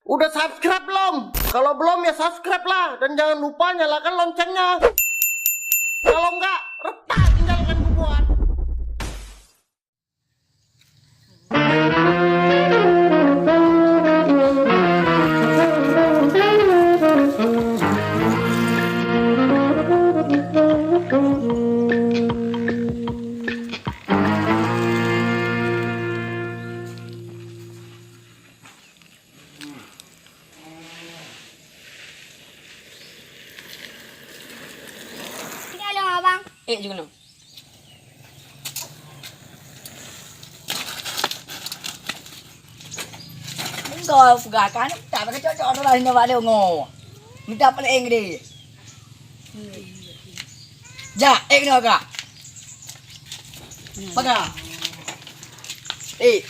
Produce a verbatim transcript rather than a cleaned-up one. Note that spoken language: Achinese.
Udah subscribe belum? Kalau belum, ya subscribe lah. Dan jangan lupa nyalakan loncengnya. Kalau enggak, retak tinggalkan kubuat. Sini ada abang. Eh, jom kena. Enggak, peugah kan, tak pakai cocok tu lah, hingga balik ngo. Minta pelik Inggris. Jak, eh, kena agak. Pegang. Eh.